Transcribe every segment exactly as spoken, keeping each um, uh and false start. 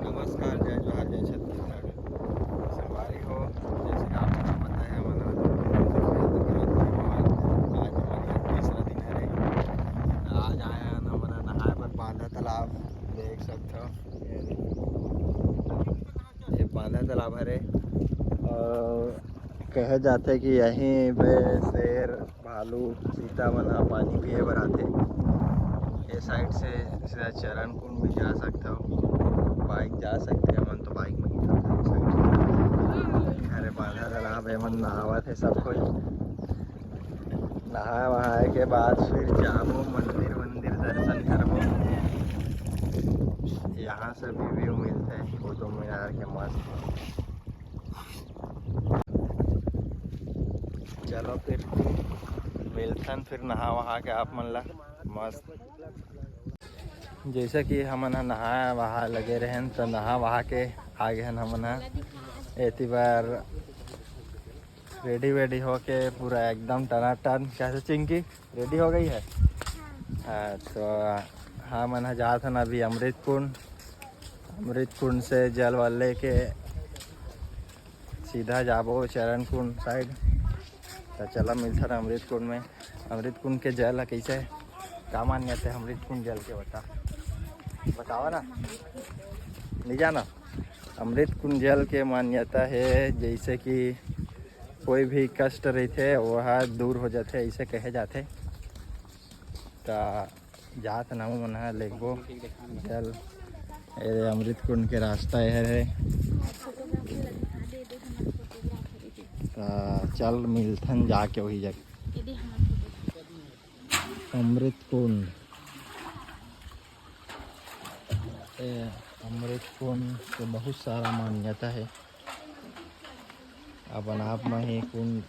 नमस्कार, जय जोहार, जय छत्तीसगढ़। संगवारी हो, जैसे कि आप मन ला पता है, हमन आज आज हमन का तीसरा दिन हरे। आज आए हन हमन नहाए बर बांधा तालाब, देख सकथव। ये बांधा तालाब हरे और कहे जाथे कि यहीं पे शेर, भालू, चीता मन ह पानी पिए बर आथे। ये साइड से सीधा चरण कुंड भी जा सकथव, बाइक जा सकथे। हमन तो बाइक में ही जाथन साइड से। अरे बांधा तालाब, एमन नहावत हे सब कोई। नहाए वहाए के बाद फिर जाबो मंदिर, मंदिर दर्शन करबो। यहाँ से भी व्यू मिलथे कुतुब मीनार के मस्त। चलो फिर मिलथन फिर नहा वहा के आप मन ला मस्त। जैसे कि हमन ह नहाए वहा लगे रहेन, तो नहा वहा के आ गए हन हमन ह एती बार रेडी वेडी होके पूरा एकदम टनाटन। कैसे चिंकी, रेडी हो गई है? हाँ, तो हमन ह जात हन अभी अमृत कुंड। अमृत कुंड से जल वल लेके सीधा जाबो चरण कुंड साइड। तो चला मिलथन अमृत कुंड में। अमृत कुंड के जल ह कैसे, का मान्यता है अमृत कुंड जल के, बता, बतावा ना, नहीं जाना। अमृत कुंड जल के मान्यता है, जैसे कि कोई भी कष्ट रहिथे, वह दूर हो जाथे, ऐसे कहे जाथे। त जात नाऊ मन ह लेगबो जल। ए अमृत कुंड के रास्ता एहर है। त चल मिलथन जाके वही जगह। अमृत कुंड, ए अमृत कुंड के बहुत सारा मान्यता है। अपन आप में ही कुंड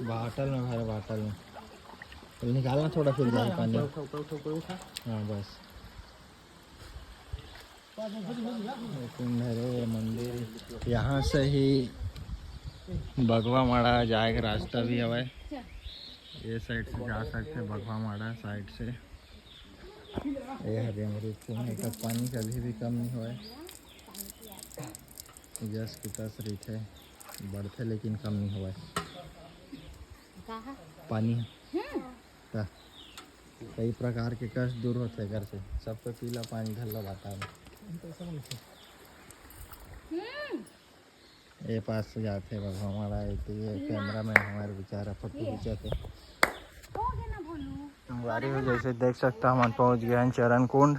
बाटल में भरे, बाटल में। चल निकालना थोड़ा, फिर जाए पानी। हाँ, बस। ये कुंड हरे मंदिर, यहाँ से ही बघवा माड़ा जाए के रास्ता भी हवय। ये साइड से जा सकते बघवा माड़ा साइड से। ये हरे अमरूद के, एकर पानी कभी भी कम नहीं होए, जस के तस रहिथे, बढ़थे लेकिन कम नहीं होए। कहाँ? पानी। हम्म। त कई प्रकार के कष्ट दूर होथे एकर से, सब तो पीला पानी घल्ला बाटा में। हम्म। ए पास से जाथे बघवा माड़ा, ए तो ये कैमरा मैन हमारे बेचारा फोटो खींचत हे। हो गया ना भोलू। संगवारी हो, जैसे देख सकता, हमन पहुंच गए हैं चरण कुंड।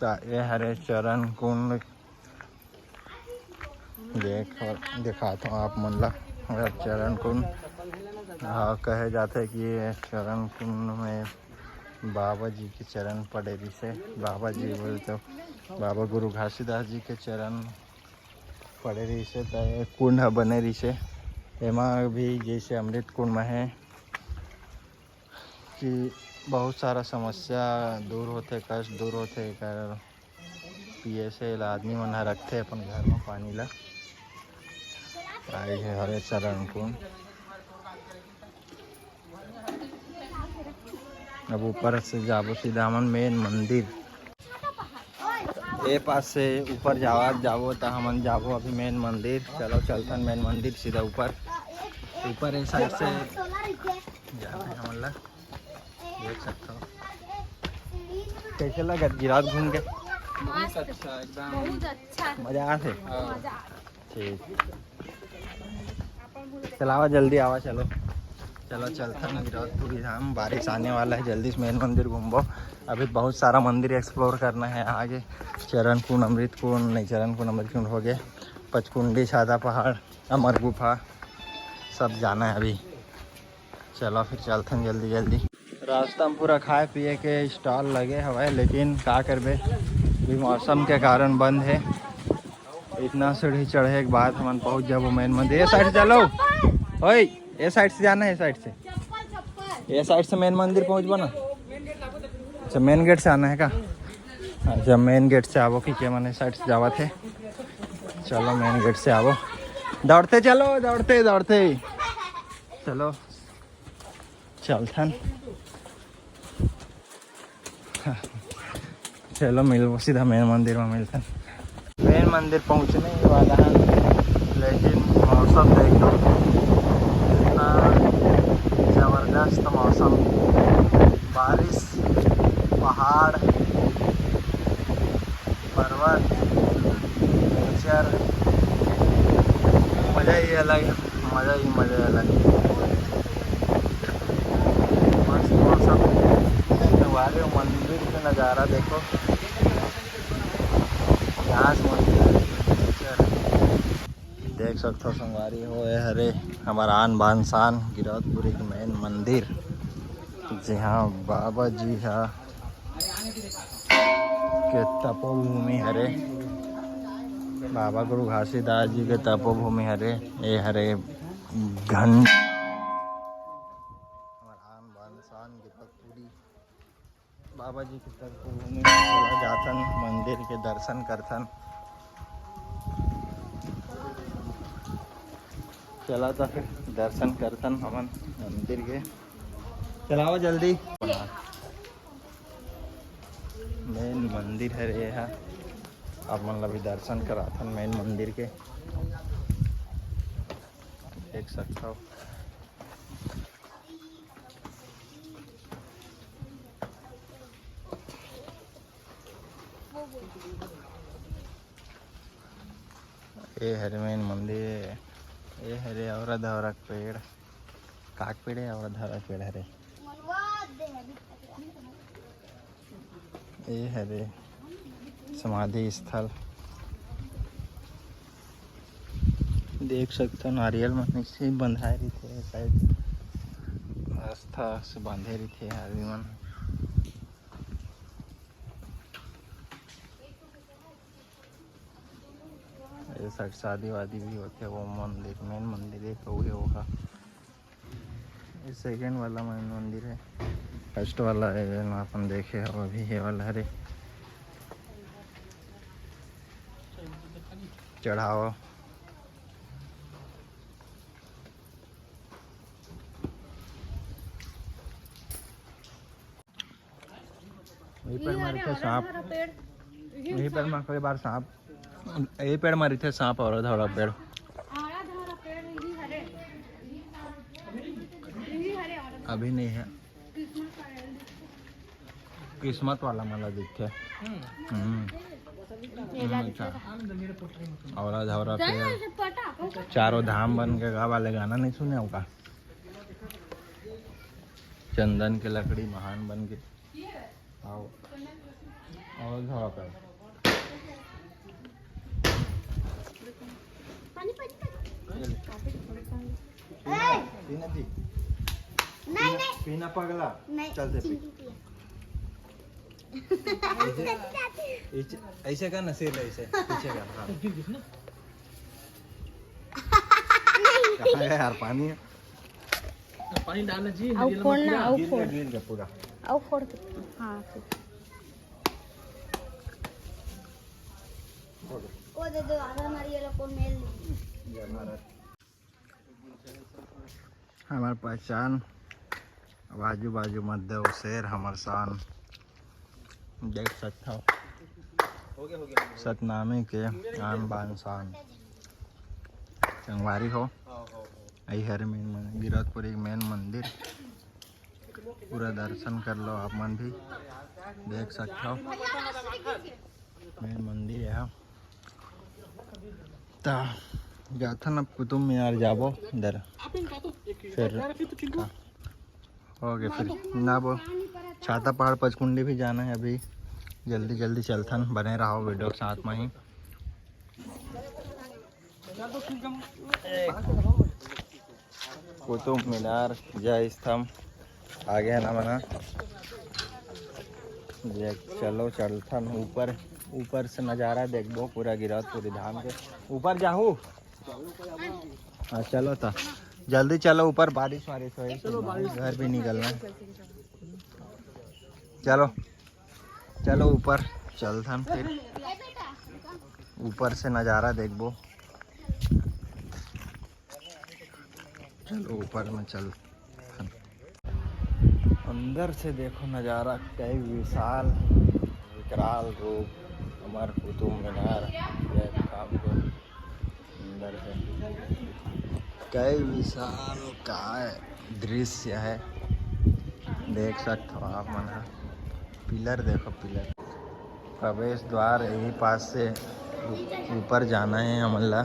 त ये हरे चरण कुंड, देख, दिखात हूँ आप मन ला। अगर चरण कुंड, हाँ, कहे जाथे कि ये चरण कुंड में बाबा जी के चरण पड़े रिसे। बाबा जी बोले तो बाबा गुरु घासीदास जी के चरण पड़े रिसे, त ये कुंड ह बने रिसे। एमा भी जैसे अमृत कुंड में है कि बहुत सारा समस्या दूर होथे, कष्ट दूर होथे, एकर पिए से एला आदमी मन ह रखथे अपन घर म पानी ला। आए हे हरे चरण कुंड। अब ऊपर से जाबो सीधा हमन मेन मंदिर। ए पास से ऊपर जावा, जाबो त हमन जाबो अभी मेन मंदिर। चलो चलथन मेन मंदिर सीधा ऊपर। ऊपर ए साइड से जाबो हमन ला। देख सकथो। कैसे लगत गिरौद घूम के? बहुत अच्छा, एकदम। बहुत अच्छा। मजा आथे? हाँ। मजा आथे। ठीक। चलावा, जल्दी आवा, चलो। चलो, चलथन गिरौदपुरी धाम। बारिश आने वाला है, जल्दी से मेन मंदिर घूमबो। अभी बहुत सारा मंदिर एक्सप्लोर करना है आगे। चरण कुंड, अमृत कुंड, नहीं, चरण कुंड, अमृत कुंड हो गए। पचकुंडी, सादा पहाड़, अमर गुफा, सब जाना है अभी। चलो फिर चलथन जल्दी जल्दी। रास्ता में पूरा खाए पिए के स्टॉल लगे हवय, लेकिन का करबे, अभी मौसम के कारण बंद है। इतना सीढ़ी चढ़े के बाद हमन पहुंच जाबो मेन मंदिर। ये साइड से चलो, ओए, ये साइड से जाना है, ये साइड से, ये साइड से मेन मंदिर पहुंचबो ना। अच्छा, मेन गेट से आना है का? अच्छा, मेन गेट से आबो कि के मने साइड से जावत है। चलो, मेन गेट से आबो, दौड़ते चलो, दौड़ते दौड़ते चलो। चलथन। चलो मिलबो, सीधा मेन मंदिर में मिलथन। मेन मंदिर पहुंचने ही वाला है, लेकिन मौसम देख लो, इतना जबरदस्त मौसम, बारिश, पहाड़, पर्वत, नेचर, मज़ा ही अलग है, मज़ा ही मज़ा अलग। मस्त मौसम, संगवारी हो, मंदिर के नज़ारा देखो, यहाँ से मंदिर है, नेचर। देख सकथो संगवारी हो, ए हरे हमर आन बान शान गिरौदपुरी के मेन मंदिर, जिहाँ बाबा जी हा के तपोभूमि हरे, बाबा गुरु घासीदास जी के तपोभूमि हरे। ए हरे घन हमर आन बान शान गिरौदपुरी बाबा जी के तपोभूमि में चला जाथन, मंदिर के दर्शन करथन। चला तो फिर दर्शन करथन हमन मंदिर के। चलाओ जल्दी। मेन मंदिर हरे ये हा, आप मन ला भी दर्शन कराथन मेन मंदिर के। देख सकथव। ए हरे मेन मंदिर, ए हरे औरा धौरा के पेड़, का के पेड़ हे? औरा धौरा के पेड़ हरे। ए हरे समाधि स्थल, देख सकथव नारियल मन से बंधाए रहिथे, शायद आस्था से बांधे रहिथे आदमी मन। ये साइड शादी वादी भी होथे, वो मंदिर, मेन मंदिर है तो वो होगा। ये सेकंड वाला मेन मंदिर है, फर्स्ट वाला है जो अपन देखे हो अभी, ये वाला हरे चढ़ावा। यही पेड़ में रहिथे सांप, यही पेड़ में कई बार सांप, यही पेड़ में रहिथे सांप औरा धौरा पेड़। अभी नहीं है, किस्मत वाला मन ला दिखथे। हम्म। हम्म, अच्छा। औरा धौरा पेड़, चारों धाम बन के गा वाले गाना नहीं सुने हो का? चंदन के लकड़ी महान बन के। आओ। औरा धौरा पेड़। पानी, पानी, पानी। पीना, पीना जी। नहीं, पीना, नहीं। पीना पगला। नहीं, चलते पी। चिंटू पिया। ऐसे, ऐसे, ऐसे का ना, सिर ऐसे, पीछे का, हाँ। कहाँ गया यार पानी? पानी डालना जी, अउ नारियल फोड़ मत ना, गिरा। अउ गिर गया, फोड़। गिर गया पूरा। अउ फोड़ के, हाँ, ठीक। ओ दे दो, आधा नारियल को मेल। जय महाराज। हमर पहचान, आजू बाजू मत देव शेर हमर शान। देख सकथव सतनामी के आन बान शान। संगवारी हो, यही हरे मेन मन-, गिरौदपुरी के मेन मंदिर। पूरा दर्शन कर लो आप मन भी, देख सकथव। मेन मंदिर हे। त जाथन अब कुतुब मीनार जाबो इधर। फिर ओके, फिर ना वो छाता पहाड़ पचकुंडी भी जाना है अभी। जल्दी जल्दी चलथन, बने रहो वीडियो के साथ में ही। कुतुब मीनार, जय स्तंभ आगे है ना मना। देख, चलो चलथन ऊपर, ऊपर से नज़ारा देखबो पूरा गिरौदपुरी धाम के। ऊपर जाहू? हाँ, चलो तो जल्दी चलो ऊपर, बारिश वारिश होए, घर भी निकलना है। चलो, चलो ऊपर चलथन फिर, ऊपर से नज़ारा देखबो। चलो ऊपर में चलथन। अंदर से देखो नजारा, कई विशाल विकराल रूप, अमर कुतुब मीनार, ये काम को अंदर से कई विशाल काय दृश्य है, देख सकते हो आप मन ह। पिलर देखो, पिलर। प्रवेश द्वार यही पास से ऊ-, ऊपर जाना है हमन ला।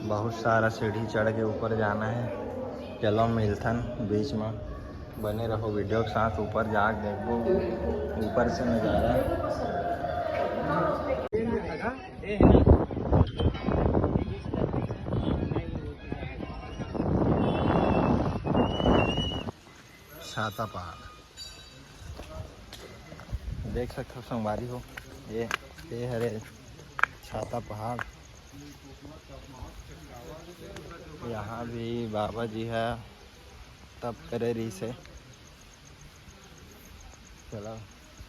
बहुत सारा सीढ़ी चढ़ के ऊपर जाना है। चलो मिलथन बीच में, बने रहो वीडियो के साथ। ऊपर जाके देखो ऊपर से नज़ारा। छाता पहाड़ देख सकते हो संगवारी हो, ये ये हरे छाता पहाड़। यहाँ भी बाबा जी है, तप करे रहिस हे। चलो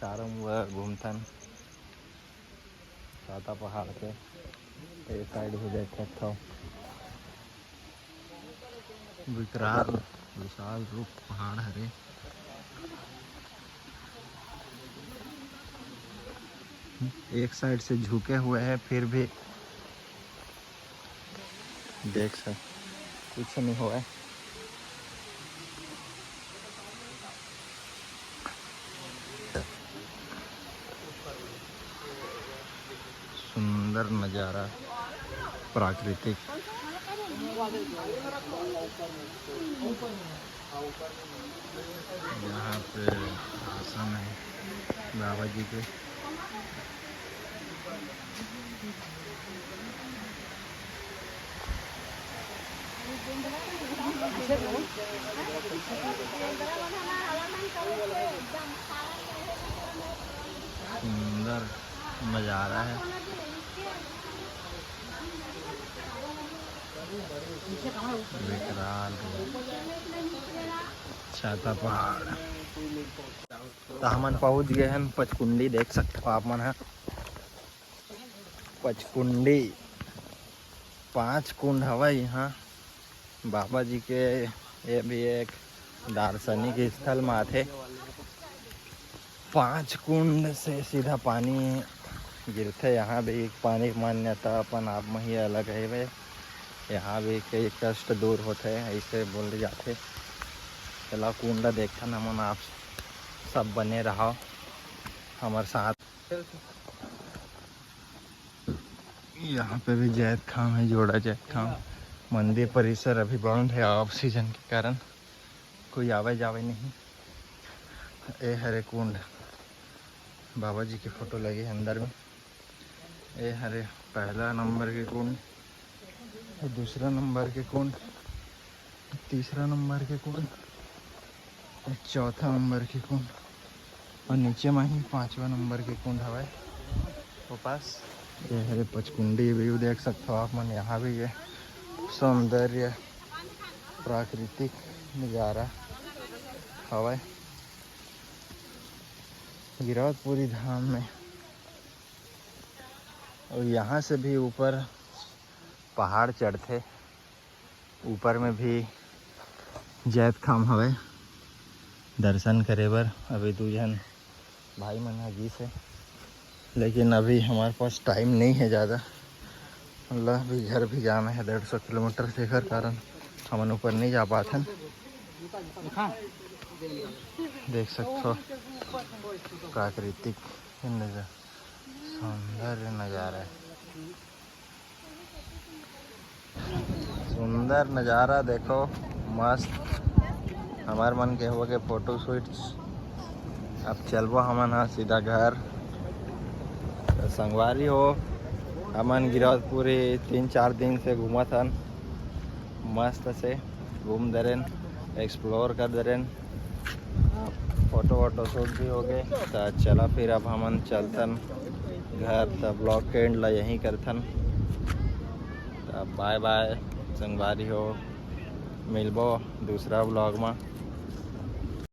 चारों मुड़ा घूमथन छाता पहाड़ के। ये साइड भी देख सकते हो, विकराल विशाल रूप पहाड़ हरे। एक साइड से झुके हुए हैं, फिर भी देख सक कुछ नहीं हुआ है। सुंदर नज़ारा प्राकृतिक। यहाँ पे आश्रम है बाबा जी के। सुंदर नज़ारा है। विकराल छाता पहाड़। तो हमन पहुंच गए हैं पचकुंडी, देख सकते हो आप मन ह। पचकुंडी पांच कुंड हवय यहाँ बाबा जी के। ये भी एक दार्शनिक स्थल म आथे। पांच कुंड से सीधा पानी गिरथे। यहाँ भी पानी के मान्यता अपन आप म ही अलग हवे। यहाँ भी कई कष्ट दूर होथे, ऐसे बोले जाथे। चला कुंड देखथन हमन, आप सब बने रहो हमर साथ। यहाँ पे भी जैतखाम है, जोड़ा जैतखाम। मंदिर परिसर अभी बंद है ऑफ सीजन के कारण, कोई आवे जावे नहीं। ए हरे कुंड, बाबा जी के फोटो लगे है अंदर में। ए हरे पहला नंबर के कुंड, दूसरा नंबर के कुंड, तीसरा नंबर के कुंड, चौथा नंबर के कुंड और नीचे में ही पांचवा नंबर के कुंड हवय। वो पास ये हरे पचकुंडी व्यू देख सकते हो आप मन। यहाँ भी ये सौंदर्य प्राकृतिक नज़ारा हवय गिरौदपुरी धाम में। और यहाँ से भी ऊपर पहाड़ चढ़थे, ऊपर में भी जैतखाम हवय दर्शन करे बर। अभी दू झन भाई मन ह गिस हे, लेकिन अभी हमारे पास टाइम नहीं है ज़्यादा। मतलब अभी घर भी जाना है डेढ़ सौ किलोमीटर, से एकर कारण हमन ऊपर नहीं जा पाथन। देख सकथो प्राकृतिक नज़ारा, सौंदर्य नज़ारा है। सुंदर नज़ारा देखो, मस्त। हमार मन के हो के फोटो शूट। अब चलबो हमन ह सीधा घर। तो संगवारी हो, हमन गिरौदपुरी तीन चार दिन से घूमत हन, मस्त से घूम दरेन, एक्सप्लोर कर दरेन। फोटो वोटो शूट भी हो गए। तो चला फिर अब हमन चलथन घर। तो ब्लॉग के एंड ला यहीं करथन। तो बाय बाय संगवारी हो, मिलबो दूसरा ब्लॉग में।